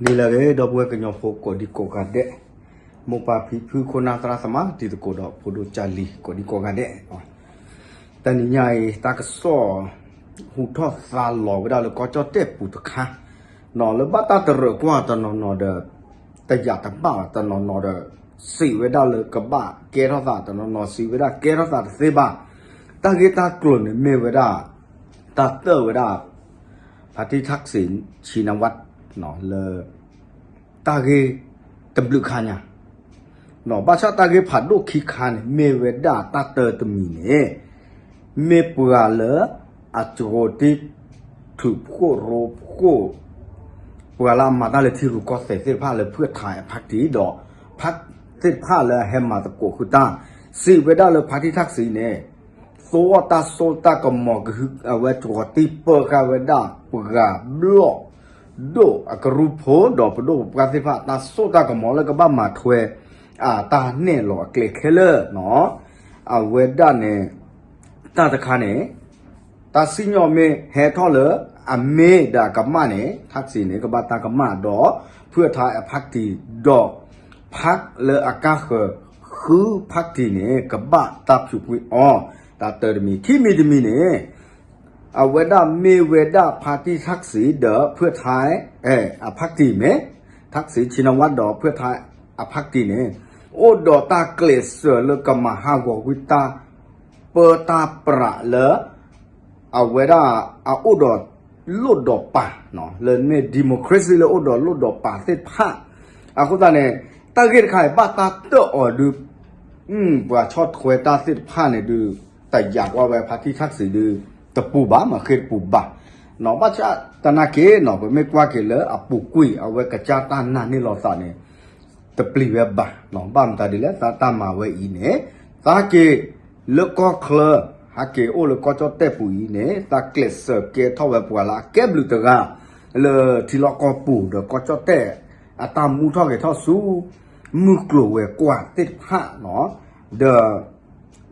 နံၤလၢအဂ့ၤ ဒီပုၢ်ဝဲၢ်ကညီဖိကိးဒံကိးဂၤဒဲး, မိၢ်ပၢ်ဖံဖု ခိၣ်နၢ်သရၣ်သမါ တံၤသကိးဒီးဖိဒိၣ်ကၢ်လံၤ ကိးဒံကိးဂၤဒဲး, တနံၤညါအံၤ တၢ်ကစီၣ် ဟူထီၣ်သါလီၤဝဲဒၣ်လၢကီၢ်ကၠီၣ်တဲၣ်ပူၤတခါ, လၢဘၣ်တၢ်တရၢၣ်ကွၢ်တနီၤနီၤဒီး တယာ်တဘၣ်တနီၤနီၤဒီး စံးဝဲဒၣ်လၢကဘၣ်ကဲထီၣ်သးတနီၤနီၤ စံးဝဲဒၣ်ကဲထီၣ်သးတသ့ဘၣ်, တၢ်ဂ့ၢ်တၢ်ကျိၤန့ၣ်မ့ၢ်ဝဲဒၣ် တၢ်တၢၣ်ဝဲဒၣ် ဖါတံၣ်ထၣ်စံး ဆံနဝၣ် လၢ တၢ်ဂ့ၢ်တဘျုးခါညါ, ဘၣ်ဆၣ်တၢ်ဂ့ၢ်ဖးဒိၣ်ခံခါန့ၣ် မ့ၢ်ဝဲဒၣ်တၢ်တၢတမံၤန့ၣ် မ့ၢ်ပှၤလၢ အကၠိၤတံၢ် ထုးဖှိၣ်ရိဖှိၣ် ပှၤလၢအမၤတၢ်လၢထံရူၢ်ကီၢ်သဲးသ့ၣ်တဖၣ်လၢ ဖုၣ်ထါအဖါတံၢ်ဒီး ဖါသ့ၣ်တဖၣ်လၢအဟဲမၤသကိးဃုာ်တၢ်, စံးဝဲဒၣ်လၢဖါတံၣ်ထၣ်စံးန့ၣ် သိအီၣ်တၢ်စိတၢ်ကမီၤကဟု အဝဲကၠိၤတံၢ်ပၢဃာ်ဝဲဒၣ် ပှၤဘျီၣ်ဒိၣ်အကရူၢ်ဖိ ဒီးပဒိၣ်ပပှၢ်သ့ၣ်တဖၣ် တၢ်စိတၢ်ကမီၤလၢကဘၣ်မၤထွဲ အတၢ်နဲၣ်လီၤအကျဲခဲလၢာ်နီၤ, အဝဲဒၣ်န့ၣ် တၢ်တခါန့ၣ် တၢ်စံၣ်ညီၣ်မ့ၢ်ဟဲထီၣ်လၢ အမ့ၢ်ဒီးအကမၣ်န့ၣ် ထၣ်စံးန့ၣ် ကဘၣ်တၢ်ကမၣ်ဒီး ဖုၣ်ထါအဖါတံၢ်ဒီး ဖါလၢအကါဃၢၤဃုဖါတံၢ်န့ၣ် ကဘၣ်တၢ်ဖၠူးကွံာ်အီၤ, တၢ်တၢတမံၤ ခံမံၤတမံၤန့ၣ် အဝဲဒၣ်မ့ၢ်ဝဲဒၣ်ဖါတံၣ်ထၣ်စံးဒီး ဖုၣ်ထါ အဖါတံၢ်မ့ၢ် ထၣ်စံး ဆံနဝၣ်ဒီး ဖုၣ်ထါအဖါတံၢ်န့ၣ် အိၣ်ဒီးတၢ်ကျဲးစၢးလၢကမၤဟးဂီၤကွံာ်တၢ် ပၢတၢ်ပြးလၢ အဝဲဒၣ်အအိၣ်ဒီးလိၣ်ဒီးပာ် လၢမ့ၢ် democracy လၢအိၣ်ဒီးလိၣ်ဒီးပာ်သ့ၣ်တဖၣ်, အဃိသတးန့ၣ် တၢ်ဂ့ၢ်တခါအံၤဘၣ်တၢ်တၢၣ်အီၤဒုး ပှၤဆီၣ်ထွဲတၢ်သ့ၣ်တဖၣ်န့ၣ်ဒုး တယာ်ကွၢ်ဝဲဖါတံၣ်ထၣ်စံးဒုး တပူၤဘၣ် မၤဃ့တပူၤဘၣ်, ဘၣ်ဆၣ်သနာ်က့နီၤ ပမ့ၢ်ကွၢ်က့ၤလၢအပူၤကွံာ် အဝဲကစၢ်တၢ်နာ်န့ၢ်လီၤသးန့ၣ် တပျံၤဝဲဘၣ်, ဘၣ်မတၤဒ်လဲၣ် သးတၢ်မၤဝဲအံၤန့ၣ် သးက့ၤလၢကီၢ်ချၢ ဟးက့ၤအိၣ်လၢကီၢ်ကၠီၣ်တဲၣ်ပူၤအံၤန့ၣ် သးကျဲးစၢးကဲထီၣ်ဝဲပှၤလၢအကဲဘျုးတဂၤ လၢထံလီၢ်ကီၢ်ပူၤဒီးကီၢ်ကၠီၣ်တဲၣ် အတၢ်မူထီၣ်ဂဲၤထီၣ်ဆူ မုၢ်ကျိၤဝဲၤကွာ်သ့ၣ်တဖၣ်နီၤ, ဒီး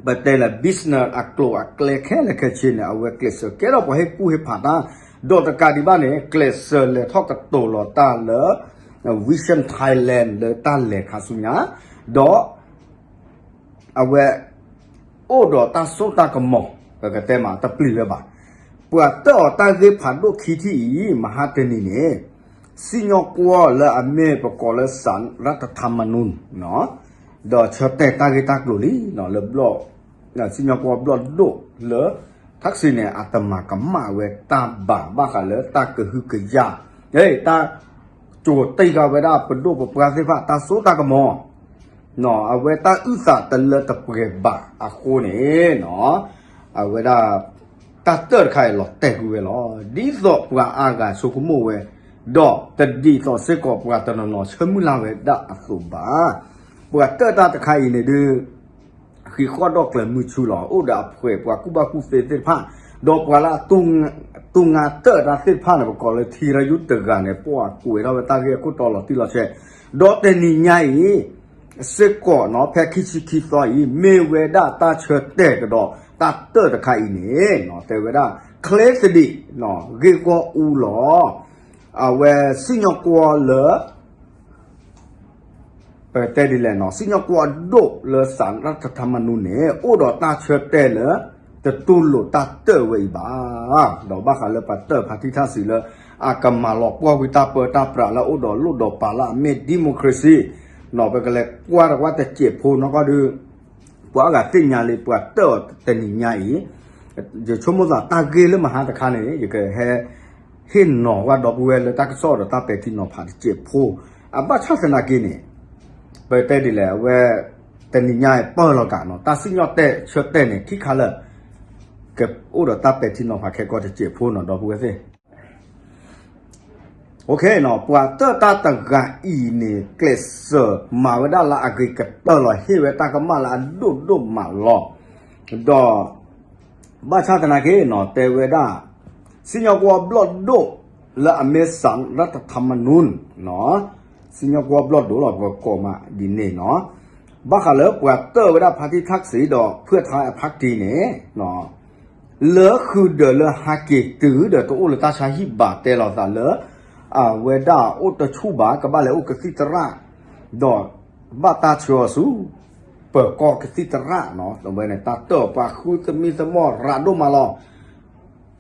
ပတဲလၢ business အကျိၤအကျဲခဲလၢာ်ခဲဆ့န့ၣ် အဝဲကျဲးစၢးကဲထီၣ်ပှၤဟ့ၣ်ကူၣ်ဟ့ၣ်ဖးတၢ်, ဒီးတကးဒံးဘၣ်န့ၣ် ကျဲးစၢးလဲၤထီၣ်ကတိၤလီၤတၢ်လၢ Vision Thailand လၢတၢ်လဲၤခါဆူညါ, ဒီး အဝဲ အိၣ်ဒီးတၢ်စိတၢ်ကမီၤ ပကတဲမး တပျံၤဝဲဘၣ်. ပှၤတၢၣ်အီၤတၢ်ဂ့ၢ်ဖးဒိၣ်ခံထံၣ်အံၤ မဟါတနံၤန့ၣ် စံၣ်ညီၣ်ကွီၢ်လၢအမ့ၢ်ပကိးလၢ စးရၣ်တထးမနူၣ် ဒီးဆၢတဲာ်တၢ်ဂ့ၢ်တၢ်ကျိၤလံ လၢဘျီၣ် စံၣ်ညီၣ်ကွီၢ်ဘျီၣ်ဒိၣ်လၢ ထၣ်စံးန့ၣ် အတမၤကမၣ်ဝဲတၢ်ဘၣ် ဘၣ်ဃးလၢတၢ်ကဟုကယာ် တၢ် ကၠိၤတံၢ်ဃာ်ဝဲဒၣ်ပဒိၣ်ပပှၢ်သ့ၣ်တဖၣ်တၢ်စိတၢ်ကမီၤ အဝဲတၢ်အုၣ်သးတလၢတပှဲၤဘၣ်အဃိန့ၣ် အဝဲဒၣ် တၢ်တၢၣ်တခါအံၤလီၤတဲာ်ကွံာ်ဝဲလီၤ. ဒ်သိးပှၤအါဂၤဆိကမိၣ်ဝဲ ဒီးတဒ်သိးစ့ၢ်ကီးပှၤတနီၤနီၤဆၢမုၢ်လၢ်ဝဲဒၣ်အသိးဘၣ်. ပှၤတၢၣ်တၢ်တခါအံၤန့ၣ်ဒုး ဃ့ၢ်ဃီၣ်ဒီးကျဲၤမုဆူလီၤ. အိၣ်ဒီးအဖှဲးပှၤကူၣ်ဘၣ်ကူၣ်သ့သ့ၣ်တဖၣ်, ဒီးပှၤလၢအတူၢ်ငါတၢၣ်တၢ်သ့ၣ်တဖၣ်န့ၣ် ပကိးလၢထံရယူၢ်တဂၤန့ၣ် ပှၤကွဲးထီၣ်ဝဲတၢ်ဂ့ၢ်အခိၣ်တီလီၤတံၢ်လီၤဆဲး, ဒီးတနံၤညါအံၤ စ့ၢ်ကီးနီၤ ဖဲခံဆံခံသီအံၤ မ့ၢ်ဝဲဒၣ်တၢ်ဆၢတဲာ်ကဒီး တၢ်တၢၣ်တခါအံၤန့ၣ် တဲဝဲဒၣ် ချ့သဒံး ဂ့ၢ်ဂီၢ်အူလီၤ. အဝဲစံၣ်ညီၣ်ကွီၢ်လၢ ပတဲဒ်လဲၣ်နီၤ စံၣ်ညီၣ်ကွီၢ်အဒိၣ်လၢ စးရၣ်တထးမနူၣ်န့ၣ် အိၣ်ဒီးတၢ်ဆၢတဲာ်လၢ တတူၢ်လိာ်တၢ်တၢၣ်ဝဲအံၤဘၣ်. ဒီးဘၣ်ဃးလၢပှၤတၢၣ်ဖါတံၣ်ထၣ်စံးလၢ အကမၤလီၤပှီၢ်ကွံာ်တၢ်ပၢတၢ်ပြးလၢအအိၣ်ဒီးလိၣ်ဒီးပာ်လၢအမ့ၢ် democracy နီၤ ပကလဲၤကွၢ်တကွၢ်တစဲးဖိနီၢ်ကီၢ်ဒုး ပှၤအါဂၤသ့ၣ်ညါလံ ပှၤတၢၣ်အီၤတနံၤညါအံၤ ယဆိကမိၣ်သးတၢ်ဂ့ၢ်လၢမဟါတခါန့ၣ် ယကဟဲ ဟ့ၣ်နီၤဝဲဒီပုၢ်ဝဲၢ်လၢတၢ်ကစီၣ်ဒီးတၢ်ပဲာ်ထံနီၤဖးတစဲးဖိ, အဘၣ်ဆၣ်သနာ်က့န့ၣ် ပတဲဒ်လဲၣ် အဝဲ တနံၤညါအံၤပၢၢ်လီၤကးနီၤ တၢ်စံၣ်ညီၣ်တဲာ်ဆၢတဲာ်န့ၣ် ခံခါလၢာ် ကအိၣ်ဒီးတၢ်ပဲာ်ထံနီၤဖးခဲကိာ်တစဲးဖိနီၤ ဒီပုၢ်ဝဲၢ်သ့ၣ် ပှၤ တၢၣ်တၢ်တဂၤအံၤန့ၣ် ကျဲးစၢးမၤဝဲဒၣ်လၢအဂ့ၤကတၢၢ်လီၤ ဟ့ၣ်ဝဲတၢ်ကမၣ်လၢအဒိၣ်ဒိၣ်မးလီၤ. ဒီး ဘၣ်ဆၣ်သနာ်က့နီၤ တဲဝဲဒၣ် စံၣ်ညီၣ်ကွီၢ်ဘျီၣ်ဒိၣ်လၢအမ့ၢ် စးရၣ်တထးမနူၣ် စံၣ်ညီၣ်ကွီၢ်ဘျီၣ်ဒိၣ်လီၤ ပကိးမးဒ်န့ၣ်နီၤ ဘၣ်ဃးလၢပှၤတၢၣ်ဝဲဒၣ်ဖါတံၣ်ထၣ်စံးဒီး ဖုၣ်ထါအဖါတံၣ်န့ၣ် လၢဃုာ်ဒီးလၢဟးက့ၤတုၤဒီးတအိၣ်လၢတၢ်ဆါဟံၣ်ဘၣ်တဲလီၤသးလၢ အဝဲဒၣ်အိၣ်တဆူၣ်ဘၣ် ကဘၣ်လဲၤအိၣ်ကသံၣ်သရၣ်, ဒီးဘၣ်တၢ်ဆှၢအီၤဆူ ပၢၤကီၢ်ကသံၣ်သရၣ်နီၤ. အဝဲန့ၣ် တၢ်တၢၣ်ပှၤဃုသမံသမိးရၤဒိၣ်မးလီၤ.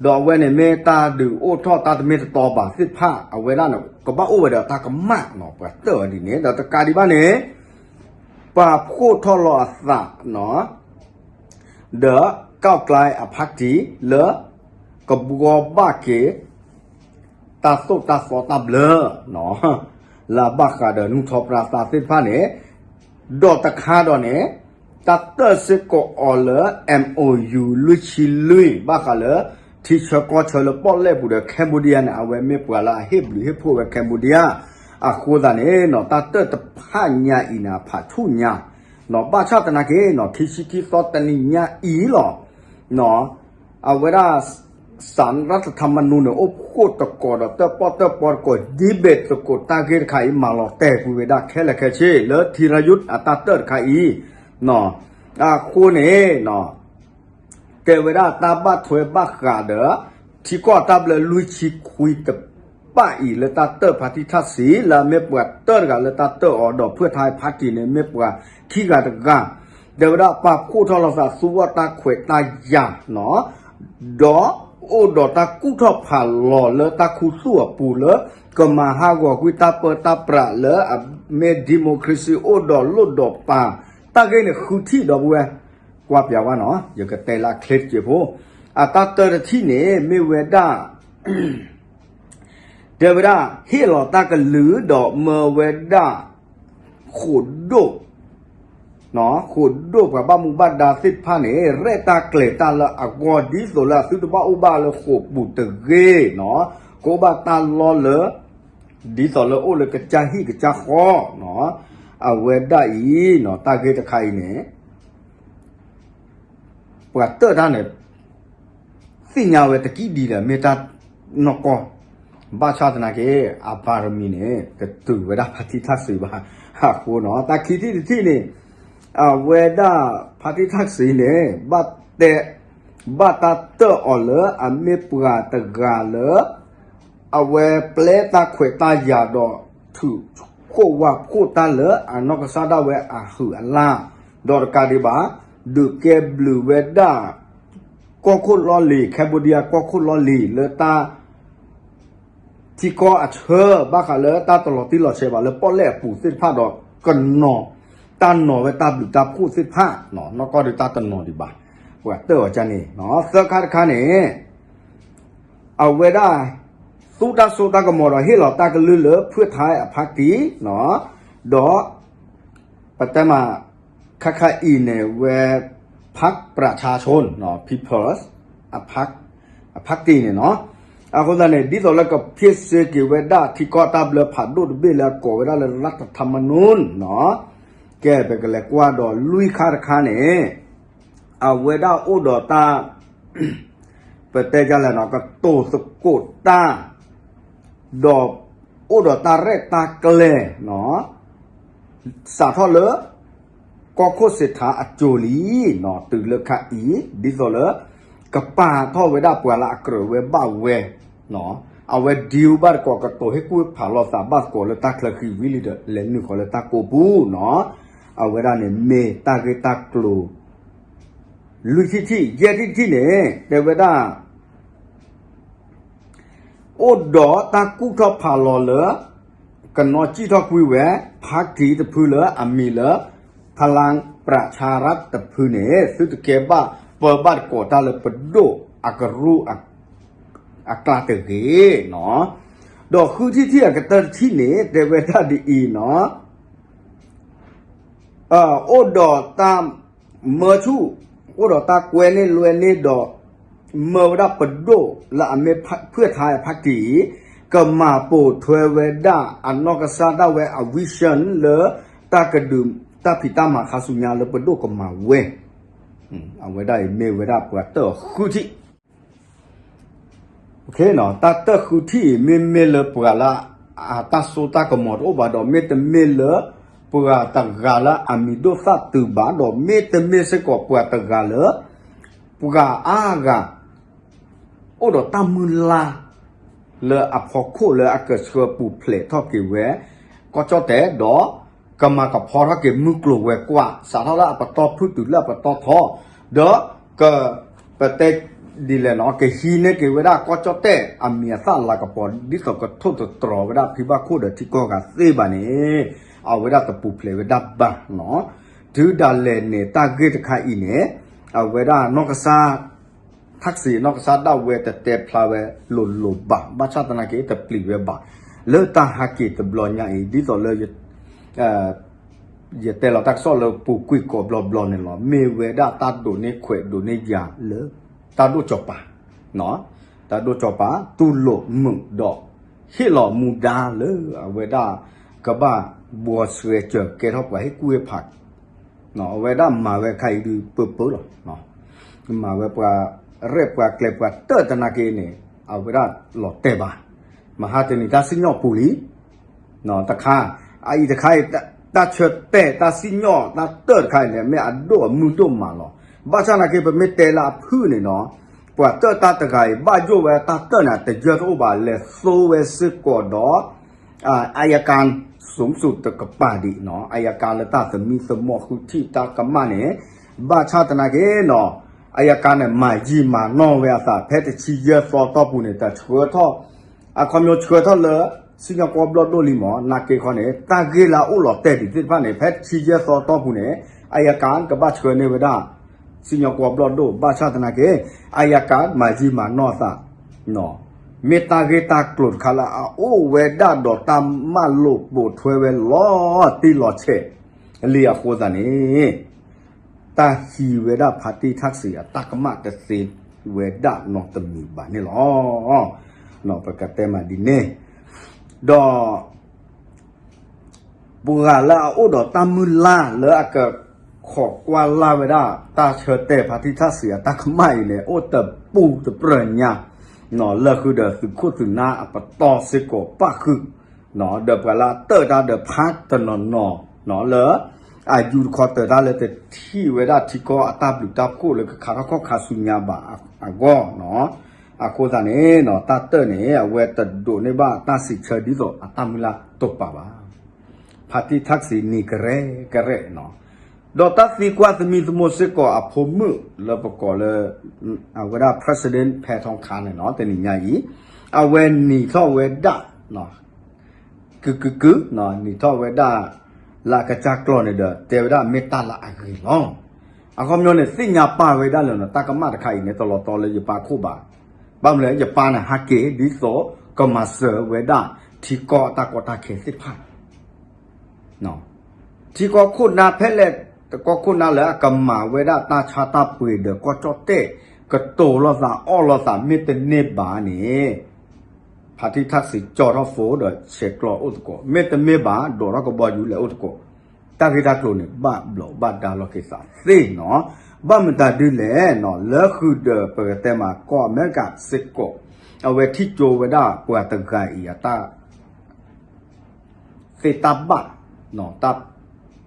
ဒီးအဝဲန့ၣ်မ့ၢ်တၢ်ဒုးအိၣ်ထီၣ်တၢ်တမ့ၢ်တတီဘၣ်သ့ၣ်တဖၣ် အဝဲဒၣ်န့ၣ် ကဘၣ်အိၣ်ဝဲဒီးတၢ်ကမၣ်နီၤ ပှၤတၢၣ်ဝဲဒ်န့ၣ် ဒီးတကးဒံးဘၣ်န့ၣ် ပာ်ဖှိၣ်ထီၣ်လီၤအသးနီၤ ဒီး ก้าวไกล အဖါတံၣ်လၢ ကဘှီဘၣ်က့ၤ တၢ်သိၣ်တၢ်သီတၢ်ဘျၢနီၤ လၢအဘၣ်ဃးဒီးနူၢ်ထီၣ်ပြၢသးသ့ၣ်တဖၣ်န့ၣ် ဒီးတခါဒီးန့ၣ် တၢ်တၢၣ်စ့ၢ်ကီးအီၤလၢ MOU လွံၢ်ဆံလွံၢ် ဘၣ်ဃးလၢ ထံဆၢကီၢ်ဆၢလၢပီၣ်လဲၣ်ပူၤဒီး Cambodia န့ၣ် အဝဲမ့ၢ်ပှၤလၢအဟ့ၣ်ဘျုးဟ့ၣ်ဖှိၣ်ဝဲ Cambodia အဃိသတးန့ၣ်နီၤ တၢ်တၢၣ်တဖၣ်ညါအံၤန့ၣ် အဖးဆူၣ်ညါနီၤ ဘၣ်ဆၣ်သနာ်က့နီၤ ခံဆံခံသီတနံၤညါအံၤလီၤ အဝဲဒၣ် สารรัฐธรรมนูญ န့ၣ် အိၣ်ဖှိၣ်သကိးဒီး တၢၣ်ပီၣ်တၢၣ်ပီသကိး debate သကိး တၢ်ဂ့ၢ်တခါအံၤ မၤလီၤတဲာ်ကွံာ်ဝဲဒၣ်ခဲလၢာ်ခဲဆ့ လၢ ธีรยุทธ์ အတၢ်တၢၣ်တခါအံၤ အဃိန့ၣ် တဲဝဲဒၣ်တၢ်ဘၣ်ထွဲဘၣ်ဃးဒီး ထံကီၢ်တၢ်ဘျၢလွံၢ်ဆံခွံတဖၣ်အံၤ လၢတၢ်တၢၣ်ဖါတံၣ်ထၣ်စံး လၢအမ့ၢ်ပှၤတၢၣ်တဂၤလၢတၢ်တၢၣ်အီၤ ဒီးဖုၣ်ထါဖါတံၣ်န့ၣ် မ့ၢ်ပှၤခံဂၤတဂၤ တဲဝဲဒၣ်ပာ်ဖှိၣ်ထီၣ်လိာ်သးသူအီၣ်တၢ်ခွဲးတၢ်ယာ်နီၤ ဒီးအိၣ်ဒီးတၢ်ကူၣ်ထီၣ်ဖးလီၤလၢတၢ်ခူသူၣ်အပူၤလၢ ကမၤဟးဂီၤကွံာ်တၢ်ပၢတၢ်ပြးလၢအမ့ၢ် democracy အိၣ်ဒီးလိၣ်ဒီးပၤ တၢ်ဂ့ၢ်န့ၣ်ဃုထံၣ်ဒီပုၢ်ဝဲၢ် ကွၢ်ပၠးဝဲနီၤ ယကတဲလၢအချ့တစဲးဖိ အတၢ်တၢၣ်တထံၣ်န့ၣ် မ့ၢ်ဝဲဒၣ် တဲဝဲဒၣ် ဟ့ၣ်လီၤတၢ်ကလုၢ်ဒီးမၢဝဲဒၣ် ဃိာ်ဒိၣ် ဃိာ်ဒိၣ်ပှၤဘၣ်မူဘၣ်ဒါသ့ၣ်တဖၣ်န့ၣ် ရဲၣ်တၢ်ကျဲၤတၢ်လၢအဂီၢ် ဒ်သိးလၢအသုတဘၣ်အိၣ်ဘၣ်လၢဃိာ်ပူၤတဂ့ၤနီၤ ကအိၣ်ဘၣ်တၢ်လီၢ်လၢ ဒ်သိးလၢအိၣ်လၢကစၢ်ဟံၣ်ကစၢ်ဃီနီၤ အဝဲဒၣ်အံၤနီၤ တၢ်ဂ့ၢ်တခါအံၤန့ၣ် ပှၤတၢၣ်တၢ်န့ၣ် သ့ၣ်ညါဝဲတကံၢ်ဒံးဒီး မ့ၢ်တၢ်နီၢ်ကီၢ် ဘၣ်ဆၣ်သနာ်က့ အပါရမီန့ၣ် တတုၤဝဲဒၣ်ဖါတံၣ်ထၣ်စံးဘၣ် အဃိနီၤ တၢ်ခံထံၣ်တထံၣ်န့ၣ် အဝဲဒၣ်ဖါတံၣ်ထၣ်စံးန့ၣ် ဘၣ်တဲ ဘၣ်တၢ်တၢၣ်အီၤလၢအမ့ၢ်ပှၤတဂၤလၢ အဝဲပျဲတၢ်ခွဲးတၢ်ယာ်ဒီး ထုးခိၣ်ဝါခိၣ်တၢ်လၢအနီၢ်ကစၢ်ဒၣ်ဝဲအဟုးအလၢ် ဒီးတကးဒံးဘၣ် ဒုးကဲဘျုးဝဲဒၣ် ကီၢ်ခိၣ်လီၢ်လံၤ Cambodia ကီၢ်ခိၣ်လီၢ်လံၤလၢတၢ် ထံကီၢ်အဆၢ ဘၣ်ဃးလၢတၢ်တလီၤတံၢ်လီၤဆဲးဘၣ်လၢပီၣ်လဲၣ်အပူၤသ့ၣ်တဖၣ်ဒီး ကနီၤ တၢ်နီၤဝဲတၢ်ဘျုးတၢ်ဖှိၣ်သ့ၣ်တဖၣ် နီၢ်ကီၢ်ဒုးတၢ်တနီၤဒံးဘၣ် ပှၤတၢၣ်အီၤကန့ၣ် သၢခါတခါန့ၣ် အဝဲဒၣ် သူတၢ်စိတၢ်ကမီၤဒီးဟ့ၣ်လီၤတၢ်ကလုၢ်လၢဖုၣ်ထါအဖါတံၣ် ဒီး ပတဲမး ခါခါအံၤန့ၣ်ဝဲ พรรคประชาชน People's အဖါတံၣ်န့ၣ်နီၤ အဃိသတးန့ၣ် ဒ်သိးလၢကဖ့ၣ်စ့က့ၤဝဲဒၣ်ထံကီၢ်တၢ်ဘျၢဖးဒိၣ်တဘ့ၣ်လၢအကိးဝဲဒၣ်လၢ รัฐธรรมนูญ နီၤ ကဲ ပကလဲၤကွၢ်ဒီးလွံၢ်ခါတခါန့ၣ် အဝဲဒၣ်အိၣ်ဒီးတၢ် ပတဲဒ်လဲၣ်နီၤ ကတိၤသကိးတၢ် ဒီးအိၣ်ဒီးတၢ်ရဲၣ်တၢ်ကျဲၤနီၤ စးထီၣ်လၢ ကီၢ်ခိၣ်စ့းထါအစိၤလံနီၤ တုၤလၢခါအံၤ ဒ်သိးလၢ ကပာ်ထီၣ်ဝဲဒၣ်ပှၤလၢအကြၢးဝဲဘၣ်ဝဲ အဝဲဒံးဘၣ်တကိး ကတိၤဟ့ၣ်ကူၣ်ဖးလိာ်သးဘၣ်သကိးလၢတၢ်ချၢဃံဝံၤလံဒီး လဲၤနုာ်ဃီၤလၢတၢ်ကိးပူၤနီၤ အဝဲဒၣ်န့ၣ်မ့ၢ်တၢ်ဂ့ၢ်တၢ်ကျိၤ လွံၢ်ထံၣ်ထံၣ် ယဲၢ်ထံၣ်ထံၣ်န့ၣ် တဲဝဲဒၣ် အိၣ်ဒီးတၢ်ကူၣ်ထီၣ်ဖးလီၤလၢ ကနီၣ်စံၣ်ထီၣ်ကွံာ်ဝဲ ဖါတံၣ်တဖုလၢအမံၤလၢ พลังประชารัฐ တဖုန့ၣ် သုတကဲဘၣ်ပၢဘၣ်တကိးတၢ်လၢပဒိၣ်အကရူၢ်အကျါတဂ့ၤနီၤ ဒီးဃုထံၣ်ထံၣ်အကတၢၢ်တထံၣ်န့ၣ် တဲဝဲဒၣ်ဒ်အံၤနီၤ အိၣ်ဒီးတၢ်မၢဆူၣ် အိၣ်ဒီးတၢ်ကွဲန့ၢ်လွဲန့ၢ်ဒီး မၢဝဲဒၣ်ပဒိၣ်လၢအမ့ၢ်ဖုၣ်ထါအဖါတံၣ် ကမၤပိာ်ထွဲဝဲဒၣ်အနီၢ်ကစၢ်ဒၣ်ဝဲအ vision လၢ တၢ်ကဒုးတၢ်ဖံးတၢ်မၤခါဆူညါလၢပဒိၣ်ကမၤဝဲ အဝဲဒၣ်အံၤမ့ၢ်ဝဲဒၣ်ပှၤတၢၣ်ဃုထံၣ် တၢ်တၢၣ်ဃုထံၣ်အံၤ မ့မ့ၢ်လၢပှၤလၢ အတၢ်စိတၢ်ကမီၤတအိၣ်ဘၣ်ဒီး မ့တမ့ၢ်လၢ ပှၤတဂၤလၢအမံၤဒိၣ်သၣ်တုၤဘၣ်ဒီး မ့တမ့ၢ်စ့ၢ်ကီးပှၤတဂၤလၢ ပှၤအါဂၤ အိၣ်ဒီးတၢ်မုၢ်လၢ် လၢအဖီခိၣ်လၢအကဆှၢပူၤဖျဲးထီၣ်က့ၤဝဲ ကီၢ်ကၠီၣ်တဲၣ်ဒီး ကမၤကဖီထီၣ်က့ၤမုၢ်ကျိၤဝဲၤကွာ် စးထီၣ်လၢအပတီၢ်ဖုၣ်တုၤလၢအပတီၢ်ထီ ဒီးက ပတဲဒ်လဲၣ်နီၤ ကဟံးန့ၢ်က့ၤဝဲဒၣ်ကီၢ်ကၠီၣ်တဲၣ်အမံၤအသၣ်လၤကပီၤ ဒ်သိးကထိၣ်သတြီၤဝဲဒၣ်ဖံဘၣ်ခိၣ်ဒီးထံကီၢ်ဂၤသ့ဘၣ်န့ၣ် အဝဲဒၣ်တပူၤဖျဲးဝဲဒၣ်ဘၣ်နီၤ. တုၤဒၣ်လဲာ်န့ၣ် တၢ်ဂ့ၢ်တခါအံၤန့ၣ် အဝဲဒၣ်နီၢ်ကစၢ် ထၣ်စံး နီၢ်ကစၢ်ဒၣ်ဝဲတတဲဖျါဝဲလိၤလိၤဘၣ် ဘၣ်ဆၣ်သနာ်က့ တပျံၤဝဲဘၣ် လၢတၢ်ဟးက့ၤတဘျီညါအံၤ ဒ်သိးလၢ ယတဲလီၤတၢ်ကစီၣ်လၢပူၤကွံာ်ကိးဘျီဘျီန့ၣ်လီၤ. မ့ၢ်ဝဲဒၣ်တၢ်ဒိးန့ၢ်ခွဲးဒိးန့ၢ်ယာ်လၢ တၢ်ဒိၣ်စီၤပၤ တၢ်ဒိၣ်စီၤပၤ တူၢ်လိာ်မုာ်ဒီး ဟ့ၣ်လီၤမူဒါလၢအဝဲဒၣ် ကဘၣ်ဘှီဆှဲစၢၤကဲထီၣ်ပှၤဟ့ၣ်ကူၣ်ဟ့ၣ်ဖး အဝဲဒၣ်မၤဝဲခါအံၤဒုးပၢပၢလီၤ. မၤဝဲပှၤရဲၣ်ပှၤကျဲၤပှၤတၢၢ်သနာ်က့န့ၣ် အဝဲဒၣ်လီၤတဲာ်ဘၣ်. မဟါတနံၤတၢ်စံၣ်ညီၣ်ပူၤလံ တခါ အအံၤတခါအံၤ တၢ်ဆၢတဲာ်တၢ်စံၣ်ညီၣ်တၢ်တၢၢ်တခါအံၤန့ၣ် မ့ၢ်အဒိၣ်အမုၢ်ဒိၣ်မးလီၤ. ဘၣ်ဆၣ်သနာ်က့ ပမ့ၢ်တဲလၢအဖုၣ်န့ၣ်နီၤ ပှၤတၢၢ်တၢ်တဂၤအံၤ ဘၣ်ယိၣ်ဝဲတၢ်တၢၢ်န့ၣ် တယၢၢ်တအိၣ်ဘၣ် လဲၤသိဝဲစ့ၢ်ကီးဒီး အယကၤ စုံစုံတကပၤဒံးနီၤ အယကၤလၢတၢ်သမံသမိးဃုထံၣ်တၢ်ကမၣ်န့ၣ် ဘၣ်ဆၣ်သနာ်က့နီၤ အယကၤန့ၣ် မၤယံာ်မၤနီၢ်ဝဲအသး ဖဲတဆံယဲၢ်သီတီၢ်ပူၤန့ၣ် တၢ်ဆှၢထီၣ် အခီပညီဆှၢထီၣ်လၢ စံၣ်ညီၣ်ကွီၢ်ဘျီၣ်ဒိၣ်လံမး နာ်က့ခီန့ၣ် တၢ်ဂ့ၢ်လၢအအိၣ်လီၤတဲာ်ဒံးသ့ၣ်တဖၣ်န့ၣ် ဖဲတဆံယဲၢ်သီတီၢ်ပူၤန့ၣ် အယကၤကဘၣ်ဆှၢန့ၢ်ဝဲဒၣ် စံၣ်ညီၣ်ကွီၢ်ဘျီၣ်ဒိၣ် ဘၣ်ဆၣ်သနာ်က့ အယကၤမၤယံာ်မၤနီၢ်အသး မ့ၢ်တၢ်ဂ့ၢ်တၢ်ကျိၤတခါလၢအအိၣ်ဝဲဒၣ်ဒီးတၢ်မၢလိာ်ပိာ်ထွဲဝဲလီၤတံၢ်လီၤဆဲးလံအဃိသတးန့ၣ် တၢ်ဟံးဝဲဒၣ်ဖါတံၢ်ထၣ်စံးအတၢ်ကမၣ်တသ့ဝဲဒၣ်နီတမံၤဘၣ်န့ၣ်လီၤ. ပကတဲမးဒ်န့ၣ် ဒီး ပှၤလၢအအိၣ်ဒီးတၢ်မုၢ်လၢ်လၢအကခိးကွၢ်လၢ်ဝဲဒၣ် တၢ်ဆၢတဲာ်ဖါတံၢ်ထၣ်စံးအတၢ်ကမၣ်အံၤန့ၣ် အိၣ်တပူၤတပြၢၢ်ညါ လၢဃုာ်ဒီးသုးခိၣ်သုးနၢ်အပတီၢ်စ့ၢ်ကီးပၣ်ဃုာ် ဒီးပှၤလၢအတၢၢ်တၢ်ဒီးဖးတနီၤနီၤ လၢ အယူတခီတၢၤတၢ်လၢတထံၣ်ဝဲဒၣ်ထံကီၢ်အတၢ်ဘျုးတၢ်ဖှိၣ်လၢကခးထီၣ်ခီၣ်ခးဆူညါဘၣ်အဂီၢ်နီၤ. အဃိသတးန့ၣ် တၢ်တၢၢ်န့ၣ် အဝဲတဒိးန့ၢ်ဘၣ်တၢ်စံးဆၢဒ်သိးအတၢ်မုၢ်လၢ်တိာ်ပာ်ဘၣ်. ဖါတံၢ်ထၣ်စံးနံၤကရဲကရဲနီၤ. ဒီးတၢ်သံကွၢ်သမံသမိးစ့ၢ်ကီးအဖိမုၣ်လၢပကိးလၢ အဝဲဒၣ် President ဖဲထီခါန့ၣ်နီၤ တနံၤညါအံၤ အဝဲနံၤထီၣ်ဝဲဒၣ် ကုကုကု နံၤထီၣ်ဝဲဒၣ် လၢအကစၢ်ကျီၢ်န့ၣ်ဒီး တဲဝဲဒၣ်မ့ၢ်တၢ်လၢအဂ့ၤလီၤ. အခီပညီန့ၣ် သ့ၣ်ညါပာ်ဝဲဒၣ်လၢ တၢ်ကမၣ်တခါအံၤန့ၣ် တလီၤတီလၢယပၢ်ခိၣ်ဘၣ်. ဘၣ်မနုၤလဲၣ် ယပၢ်န့ၣ် ဟးက့ၤဒ်သိးကမၤစၢၤဝဲဒၣ် ထံကီၢ်အတၢ်ကီတၢ်ခဲသ့ၣ်တဖၣ် ထံကီၢ်ခိၣ်နၢ်ဖဲလဲၣ် တကီၢ်ခိၣ်နၢ်လၢအကမၤဝဲဒၣ်တၢ်ဆါတၢ်ပှ့ၤဒီးကီၢ်ကၠီၣ်တဲၣ် ကတိၤလိာ်သးအီၣ်လိာ်သးမ့ၢ်တန့ၢ်ဘၣ်န့ၣ် ဖါတံၢ်ထၣ်စံးကၠီထီၣ်ဖိဒီးဆဲးကျိးအိၣ်သကိး မ့တမ့ၢ်ဘၣ် ဒိးထီၣ်ကဘီယူၤလဲၤအိၣ်သကိး တၢ်ဂ့ၢ်တၢ်ကျိၤန့ၣ် ဘၣ်ဘျီးဘၣ်ဒါလီၤက့ၤသးသ့နီၤ. ဘၣ်မတၤဒ်လဲၣ်နီၤ လၢဃုာ်ဒီးပကတဲမးကီၢ်အမဲရကၤစ့ၢ်ကီး အဝဲထံၣ်ကၠိဝဲဒၣ်ပှၤတဂၤအံၤအတၢ် သ့တၢ်ဘၣ် တၢ်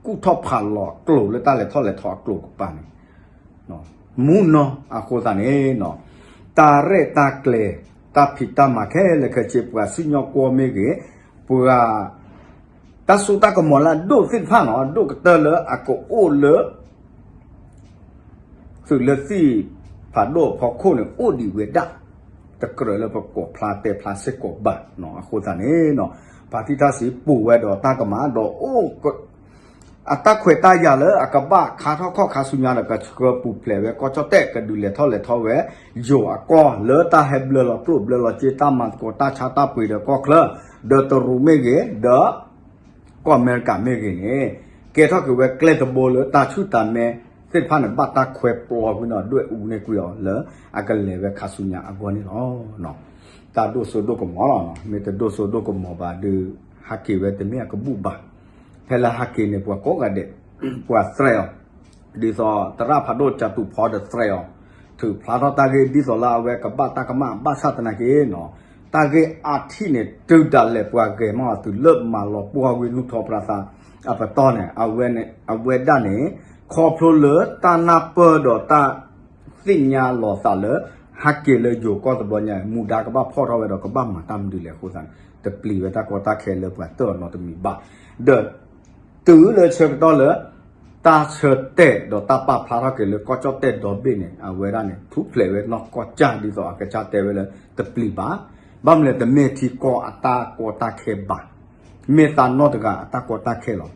ကူၣ်ထီၣ်ဖးလီၤအကျိၤလၢတၢ်လဲၤထီၣ်လဲၤထီအကျိၤကပၤန့ၣ် မူနီၤအဃိသတးန့ၣ် တၢ်ရဲၣ်တၢ်ကျဲၤ တၢ်ဖံးတၢ်မၤခဲလၢာ်ခဲဆ့ ပှၤစံၣ်ညီၣ်ကွီၢ်မ့ၢ်ဂ့ၤ ပှၤ တၢ်စိတၢ်ကမီၤလၢအဒိၣ်သ့ၣ်တဖၣ်နီၤ အဒိၣ်ကတၢၢ်လၢအကအိၣ်လၢ သုးလၢသံၣ်ဖးဒိၣ်အဖီခိၣ်န့ၣ် အိၣ်ဒံးဝဲဒၣ် တကြၢးလၢပကိးဖျါတဲဖျါစ့ၢ်ကီးဘၣ်နီၤ. အဃိသတးန့ၣ် ဖါတံၢ်ထၣ်စံးပူၤဝဲဒီးတၢ်ကမၣ်ဒီးအိၣ် အတၢ်ခွဲးတၢ်ယာ်လၢအကဘၣ်ခါထီၣ်ခီၣ်ခါဆူညါဒီးကဆှၢပူၤဖျဲးဝဲကီၢ်ကၠီၣ်တဲၣ် ကဒုးလဲၤထီၣ်လဲၤထီဝဲ ယိၤအကီၢ်လၢတၢ်ဟဲဘျၢလီၤကျိၣ်ဘျၢလီၤစ့ တၢ်မၤသကိးတၢ်ဆါတၢ်ပှ့ၤဒီးကီၢ်ချၢ ဒီးတရူးမ့ၢ်ဂ့ၤ ဒီး ကီၢ်အမဲရကၤမ့ၢ်ဂ့ၤန့ၣ် ကဲထီၣ်က့ၤဝဲကျဲတဘိလၢတၢ်ဆူၣ်တၢ်မဲသ့ၣ်တဖၣ်န့ၣ် ဘၣ်တၢ်ခွဲးပျီကွံာ်နီၤ ဒွဲၣ်အူန့ၢ်ကွံာ်အီၤလၢအကလဲၤဝဲခါဆူညါအဂီၢ်န့ၣ်လီၤ. တၢ်ဒိၣ်စိဒိၣ်ကမီၤလီၤ. မ့ၢ်တဒိၣ်စိဒိၣ်ကမီၤဘၣ်ဒီး ဟးက့ၤဝဲတမ့ၢ်အကဘူၣ်ဘၣ်. ဖဲလၢဟးက့ၤန့ၣ် ပှၤကိးဂၤဒဲး ပှၤသရဲးအီၤ ဒ်သိးသရၣ်ဖးဒိၣ်ကၠၤတူးဖီဒီးသရဲးအီၤ ထုးဖျါထီၣ်တၢ်ဂ့ၢ်ဒ်သိးလၢအဝဲကဘၣ်တၢ်ကမၣ် ဘၣ်ဆၣ်သနာ်က့နီၤ တၢ်ဂ့ၢ်အါထံၣ်န့ၣ် တုၤဒၣ်လဲာ်ပှၤဂဲၤမးအီၤတုၤလၢမၤလီၤပှီၢ်ဝံၤနုာ်ထီၣ်ပြးသးအပတီၢ်န့ၣ် အဝဲဒၣ်န့ၣ် ခီဖျိလၢတၢ်နၢ်ပၢၢ်ဒီးတၢ်သ့ၣ်ညါလီၤသးလၢ ဟဲက့ၤလၢယိၤကီၢ်တဘျီညါ မူဒါကဘၣ်ဖီၣ်ထီၣ်ဝဲဒီးကဘၣ်မၤတၢ်မနုၤလဲၣ်အဃိသတးန့ၣ် တပျံၤဝဲတၢ်ကီတၢ်ခဲလၢပှၤတၢၣ်အီၤနီတမံၤဘၣ်. ဒီး တုၤလၢဆၢကတီၢ်လၢ တၢ်ဆၢတဲာ်ဒီးတၢ်ပာ်ဖျါထီၣ်က့ၤလၢကီၢ်ကၠီၣ်တဲၣ်ဒီဘ့ၣ်န့ၣ် အဝဲဒၣ်န့ၣ် ထူၣ်ဖျဲးဝဲနီၢ်ကီၢ်ကၢ်ဒ်သိးအကစၢ်တဲဝဲလၢတပျံၤဘၣ်. ဘၣ်မနုၤလဲၣ်တမ့ၢ်ထံကီၢ်အတၢ်ကီတၢ်ခဲဘၣ်. မ့ၢ်သးနီၢ်တဂၤအတၢ်ကီတၢ်ခဲလီၤ.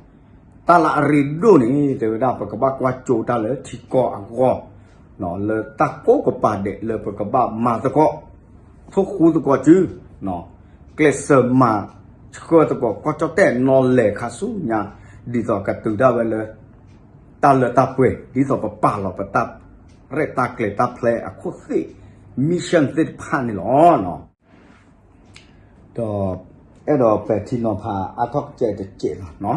တၢ်လၢအရ့ဒိၣ်န့ၣ် တဲဝဲဒၣ် ပကဘၣ်ကွၢ်ကၠိတၢ်လၢထံကီၢ်အဂီၢ် လၢတၢ်ကိးကပၤဒဲးလၢပကဘၣ်မၤသကိး ထိၣ်ဃူသကိးစု ကျဲးစၢးမၤဆှၢသကိး ကီၢ်ကၠီၣ်တဲၣ်နီၢ်လဲၤခါဆူညါ ဒ်သိးကတုၤဒၣ်ဝဲလၢ တၢ်လၢတၢ်ပှဲၤ ဒ်သိးပပာ်လီၤပတၢ်ရဲၣ်တၢ်ကျဲၤတၢ်ဖျဲအခိၣ်သ့ၣ် mission သ့ၣ်တဖၣ်န့ၣ်လီၤ. ဒီး အဲၣ်ဒိးပဲာ်ထံနီၤဖးအါထီၣ်ကစဲးတစဲးလီၤ.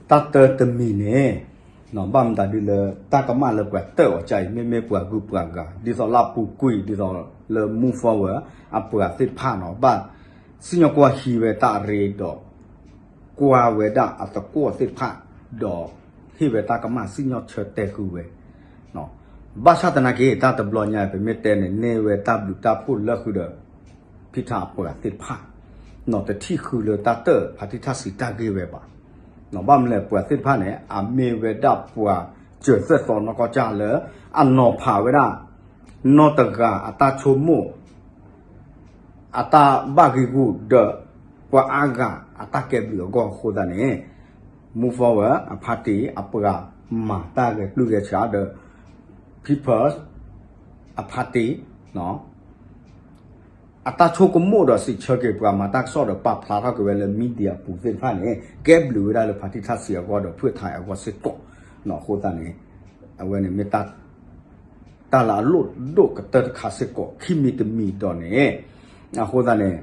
တၢ်တၢတမံၤန့ၣ် ဘၣ်မတၤဒ်လၢတၢ်ကမၣ်လၢပှၤတၢၣ်အီၤကၢ်အံၤ မ့မ့ၢ်ပှၤဂုၤပှၤဂၤ ဒ်သိးလၢအပူၤကွံာ် ဒ်သိးလၢ move forward အပှၤသ့ၣ်တဖၣ်နီၤ ဘၣ်စံၣ်ညီၣ်ကွီၢ်ဟံးဝဲတၢ်အရ့ဒီး ကွၢ်ဝဲဒၣ်အသကိးသ့ၣ်တဖၣ် ဒီးဟ့ၣ်ဝဲတၢ်ကမၣ်စံၣ်ညီၣ်ဆၢတဲာ်ဃုာ်ဝဲ ဘၣ်ဆၣ်သနာ်က့ တၢ်တဘျီညါ ပမ့ၢ်တဲန့ၣ် န့ၢ်ဝဲတၢ်ဘျုးတၢ်ဖှိၣ်လၢဃုာ်ဒီး ဖံထးအပှၤသ့ၣ်တဖၣ် နီၤတထံၣ်ဃုလၢတၢ်တၢၣ်ဖါတံၢ်ထၣ်စံးတၢ်ဂ့ၢ်ဝဲဘၣ်. ဘၣ်မနုၤလဲၣ် ပှၤသ့ၣ်တဖၣ်န့ၣ် အမ့ၢ်ဝဲဒၣ်ပှၤစၢၤသွဲၣ်သီနီၢ်ကီၢ်ကၢ်လၢ အနီၤဖးဝဲဒၣ် နီၢ်တဂၤအတၢ်ဆိကမိၣ် အတၢ်ဘၣ်ဂံာ်ဂူာ်ဒီး ပှၤအါဂၤအတၢ်ကဲဘျုးအဂီၢ်အဃိသတးန့ၣ် move forward အဖါတံၢ် အပှၤမၤတၢ်ဂဲၤပျုၢ်ဂဲၤဆှးဒီး People's အဖါတံၢ် အတၢ်ဆိကမိၣ်ဒီးစံးဆၢက့ၤပှၤမၤတၢ်ကစီၣ်ဒီးပာ်ဖျါထီၣ်က့ၤဝဲလၢ media အပူၤသ့ၣ်တဖၣ်န့ၣ် ကဲဘျုးဝဲဒၣ်လၢဖါတံၢ်ထၣ်စံးအဂီၢ်ဒီး ဖုၣ်ထါအဂီၢ်စ့ၢ်ကီး အဃိသတးန့ၣ် အဝဲန့ၣ်မ့ၢ် တၢ်လၢအလိၣ်ဒိၣ်ကတၢၢ်တခါစ့ၢ်ကီး ခံမံၤတမံၤဒီးန့ၣ် အဃိသတးန့ၣ်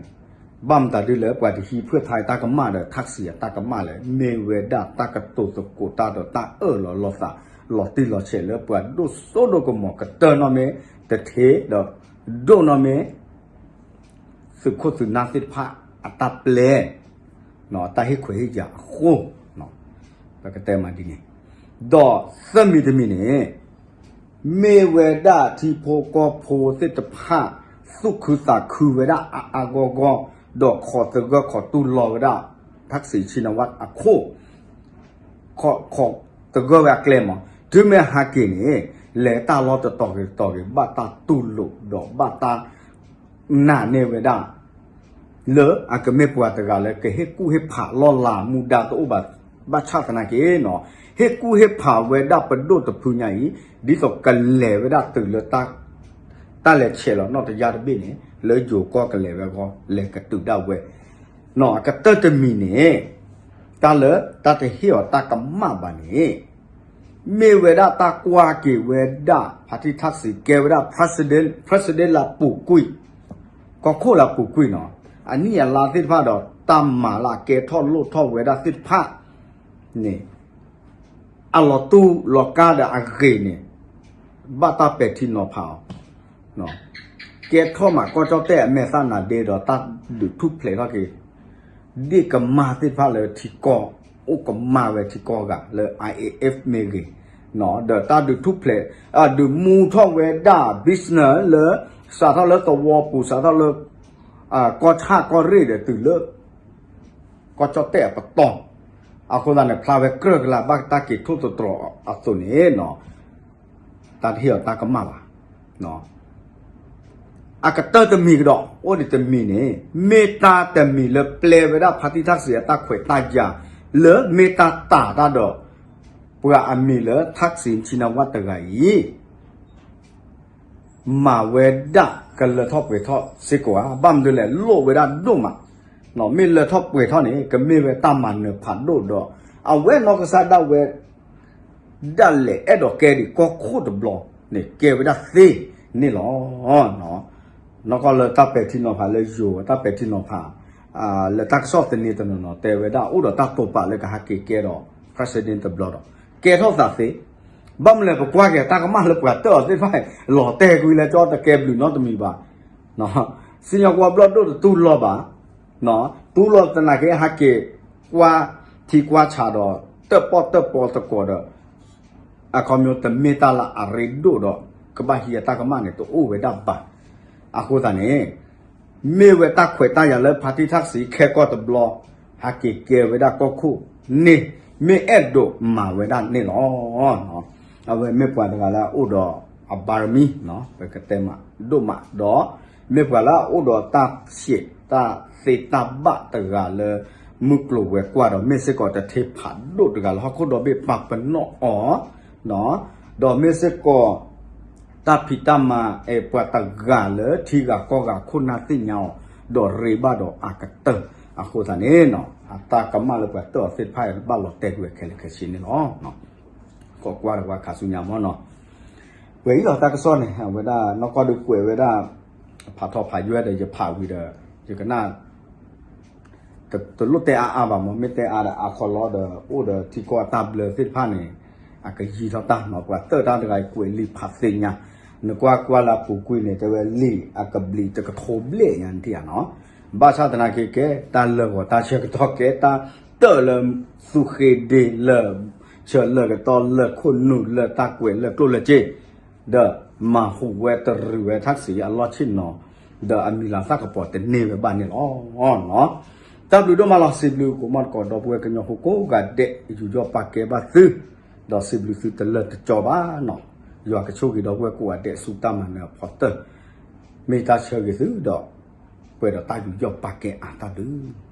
ဘၣ်မတၤဒ်လၢပှၤတဟံးဖုၣ်ထါတၢ်ကမၣ်ဒီး ထၣ်စံးအတၢ်ကမၣ်လဲၣ် မ့ၢ်ဝဲဒၣ်တၢ်ကတိၤသကိးတၢ်ဒီးတၢ်အၢၣ်လီၤလီၤသး လီၤတံၢ်လီၤဆဲးလၢပှၤဒိၣ်စိဒိၣ်ကမီၤကတၢၢ်နီၢ်မ့ၢ်တထ့ဒီး ဒိၣ်နီၢ်မ့ၢ် သုးခိၣ်သုးနၢ်သ့ၣ်တဖၣ်အတၢ်ပျဲ တၢ်ဟ့ၣ်ခွဲးဟ့ၣ်ယာ်အဃိ ပကတဲမးဒ်န့ၣ် ဒီးသၢမံၤတမံၤန့ၣ် မ့ၢ်ဝဲဒၣ်ထံဖိကီၢ်ဖိသ့ၣ်တဖၣ် သူၣ်ခုသးခုဝဲဒၣ်အါအါဂီၢ်ဂီၢ် ဒီးခိးသဂၢၢ်ခိးတူၢ်လိာ်ဝဲဒၣ် ထၣ်စံးဆံနဝၣ်အခိၣ် ခိးသဂၢၢ်ဝဲအကျဲမး တုၤမ့ၢ်ဟဲက့ၤန့ၣ် လဲၤတၢ်လီၢ်တတီၤဂ့ၤတတီၤဂ့ၤ ဘၣ်တၢ်တူၢ်လိာ်ဒီးဘၣ်တၢ်နာ်န့ၢ်ဝဲဒၣ် လၢအကမ့ၢ်ပှၤတဂၤလၢကဟ့ၣ်ကူၣ်ဟ့ၣ်ဖးလီၢ်လၤမူဒါတအိၣ်ဘၣ် ဘၣ်ဆၣ်သနာ်က့နီၤ ဟ့ၣ်ကူၣ်ဟ့ၣ်ဖးဝဲဒၣ်ပဒိၣ်တဖုညါအံၤ ဒ်သိးကလဲၤဝဲဒၣ်တုၤလၢ တၢ်လဲၤဆဲးလီၤနီၢ်တယၢ်တဘ့ၣ်န့ၣ် လၢယိၤကီၢ်ကလဲၤဝဲအဂီၢ် လဲၤကတုၤဒၣ်ဝဲ နီၤ အကတၢၢ်တမံၤန့ၣ် တၢ်လၢတၢ်တဟ့ၣ်အီၤတၢ်ကမၣ်ဘၣ်န့ၣ် မ့ၢ်ဝဲဒၣ်တၢ်ကွၢ်က့ၤဝဲဒၣ် ဖါတံၢ်ထၣ်စံးကဲဝဲဒၣ် president, president လၢအပူၤကွံာ် ကီၢ်ခိၣ်လၢအပူၤကွံာ်နီၤ အနံၣ်အလါသ့ၣ်တဖၣ်ဒီး တၢ်မၤလၢအကဲထီၣ်လိၣ်ထီၣ်ဝဲဒၣ်သ့ၣ်တဖၣ်န့ၣ် အလီၤတူၢ်လီၤကာ်ဒီးအဂ့ၢ်န့ၣ် ဘၣ်တၢ်ပဲာ်ထံနီၤဖးအီၤ ကဲထီၣ်မးကီၢ်ကၠီၣ်တဲၣ်အမဲာ်သၣ်နၤဒ့ဒီးတၢ်ဒုးထူၣ်ဖျဲးထီၣ်က့ၤ ဒ့ၣ်ကမၢ်သ့ၣ်တဖၣ်လၢထံကီၢ် အိၣ်ကမၢ်ဝဲထံကီၢ်ဂၤလၢ I A F မ့ၢ်ဂ့ၤ ဒီးတၢ်ဒုးထူၣ်ဖျဲး ဒုးမူထီၣ်ဝဲဒၣ် business လၢ စးထီၣ်လၢသဝီပူၤ စးထီၣ်လၢ ကီၢ်ဆၣ်ကီၢ်ရ့ၣ်ဒီးတုၤလၢ ကီၢ်ကၠီၣ်တဲၣ်အပတီၢ် အဃိသတးန့ၣ် ဖျါဝဲကြၢးကလၢ်ဘၣ်တၢ်က့ၤထိၣ်သတြီၤအသိးန့ၣ် တၢ်တဟ့ၣ်အီၤတၢ်ကမၣ်ဘၣ်. အကတၢၢ်တမံၤကဒီး အိၣ်ဒံးတမံၤန့ၣ် မ့ၢ်တၢ်တမံၤလၢပျဲဝဲဒၣ်ဖါတံၢ်ထၣ်စံးအတၢ်ခွဲးတၢ်ယာ် လၢမ့ၢ်တၢ်တာ်တၢ်ဒီး ပှၤအမံၤလၢ ထၣ်စံး ဆံနဝၣ် တဂၤအံၤ မၤဝဲဒၣ်ကလၢထီၣ်ပှဲၤထီၣ်စ့ၢ်ကီးဧါ. ဘၣ်မနုၤလဲၣ် လိၣ်ဝဲဒၣ်ဒိၣ်မး, မ့ၢ်လၢထီၣ်ပှဲၤထီၣ်န့ၣ် ကမ့ၢ်ဝဲတၢ်မၤနၢၤဖးဒိၣ်ဒီး အဝဲနီၢ်ကစၢ်ဒၣ်ဝဲ ဒၣ်လဲာ်အဲၣ်ဒိးကဲဒံးကီၢ်ခိၣ်တဘျီန့ၣ် ကဲဝဲဒၣ်သ့န့ၣ်လီၤ. နီၢ်ကီၢ်လၢတၢ်ပဲာ်ထံနီၤဖးလၢယိၤ တၢ်ပဲာ်ထံနီၤဖး လၢတၢ်ကစီၣ်သန့တနီၤနီၤ တဲဝဲဒၣ်အိၣ်ဒီးတၢ်တိာ်ပာ်လၢကဟးက့ၤကဲဒီး president တဘျီဒီး ကဲထီၣ်သးသ့. ဘၣ်မနုၤလဲၣ် ပကွၢ်က့ၤတၢ်ကမၣ်လၢပှၤတၢၣ်အီၤသ့ၣ်တဖၣ် လီၤတဲာ်ကွံာ်လၢကၠီတကဲဘျုးနီတမံၤဘၣ်. စံၣ်ညီၣ်ကွီၢ်ဘျီၣ်ဒိၣ်တတူၢ်လိာ်ဘၣ်. တူၢ်လိာ်သနာ်က့ ဟဲက့ၤကွၢ်ထံကွၢ်ဆးဒီး တၢၣ်ပီၣ်တၢၣ်ပီသကိးဒီး အခီပညီတမ့ၢ်တၢ်လၢအရ့ဒိၣ်ဒီး ကဘၣ်ဟံးအတၢ်ကမၣ်န့ၣ် တအိၣ်ဝဲဒၣ်ဘၣ်. အဃိသတးန့ၣ် မ့ၢ်ဝဲတၢ်ခွဲးတၢ်ယာ်လၢ ဖါတံၢ်ထၣ်စံး ခဲကီၢ်တဘျီ ဟးက့ၤကဲဝဲဒၣ်ကီၢ်ခိၣ်န့ၣ် မ့ၢ်အဲၣ်ဒိးမၤဝဲဒၣ်န့ၣ်လီၤ. အဝဲမ့ၢ်ပှၤတဂၤလၢအအိၣ်ဒီးအဘါရမံ ပကတဲမးဒိၣ်မးဒီး မ့ၢ်ပှၤလၢအအိၣ်ဒီးတၢ်ဆံးတၢ်သ့တၢ်ဘၣ်တဂၤလၢ မုၢ်ကျိၤဝဲၤကွာ်ဒီး မ့ၢ်စ့ၢ်ကီးတထ့ဖးဒိၣ်တဂၤလၢဟီၣ်ခိၣ်ဒီဘ့ၣ်ပာ်ပနီၣ်အီၤ ဒီးမ့ၢ်စ့ၢ်ကီး တၢ်ဖံးတၢ်မၤ အဲၣ်ပှၤတဂၤလၢထံဂၤကီၢ်ဂၤခိၣ်နၢ်သ့ၣ်ညါအီၤ ဒီးရ့ဘၣ်ဒီးအကတၢၢ်အဃိသတးန့ၣ် အတၢ်ကမၣ်လၢပှၤတၢၢ်အီၤသ့ၣ်တဖၣ် ဘၣ်လီၤတဲာ်ကွံာ်ဝဲခဲလၢာ်ခဲဆ့န့ၣ်လီၤ. ကကွၢ်ဒီးပှၤခးဆူညါမ့ၢ်နီၤ ပှဲၤအံၤလီၤတၢ်ကစီၣ်န့ၣ် အဝဲဒၣ်နီၢ်ကီၢ်ဒုးကွဲးဝဲဒၣ် ဖးထီဖးယွဲဒီးယဖးဝံၤဒီး ယကနၣ် တလိၣ်တဲအါအါဘၣ်မ့ၢ် မ့ၢ်တဲအါဒီးအါခီလီၤဒီး အိၣ်ဒီးထံကီၢ်အတၢ်ဘျၢသ့ၣ်တဖၣ်န့ၣ် အကယံာ်ထီၣ်တၢ်နီၤ ပှၤတၢၢ်တၢ်တဂၤအံၤကွဲးလံာ်ဖးသ့ၣ်ညါ နကွၢ်ကွၢ်လၢအပူၤကွံာ်န့ၣ် တဲဝဲလံာ်အကဘျံးတကထိဘျဲၣ်ညါနထံၣ်ဧါနီၤ ဘၣ်ဆၣ်သနာ်က့ကဲ တၢ်လၢာ်ဂီၤတၢ်ဆၢကတီၢ်ကဲ တၢ်တၢၢ်လၢသူဃ့ဒ့လၢာ်ဆၢလၢာ်ကတီၢ်လၢာ်ခိၣ်နူာ်လၢာ်တၢ်ကွဲးလၢာ်ကျိၣ်လၢာ်စ့ ဒီးမၤဟူးဝဲတရံးဝဲထၣ်စံးအလီၢ်ဆ့ၣ်နီၤ ဒီးအမံၤလၤသၣ်ကပီၤတန့ၢ်ဝဲဘၣ်န့ၣ်လီၤ. တၢ်ဘျုးဒိၣ်မးလီၤ စံးဘျုးကိးမီၢ်တကိးဒီပုၢ်ဝဲၢ်ကညီဖိကိးဂၤဒဲး ယူးယီၣ်ပာ်ကဲဘၣ်သု ဒီးစံးဘျုးသုတလၢာ်တကၠီဘၣ်နီၤ ယွၤကဆိၣ်ဂ့ၤဒီပုၢ်ဝဲၢ်ကိးဂၤဒဲးဆူတၢ်မၤနၢၤအဖီတၢၢ် မ့ၢ်တၢ်ဆၢဂ့ၤသုဒီး ပှဲၤဒီးတၢ်ယူးယီၣ်ပာ်ကဲအါတၢ်ဘျုး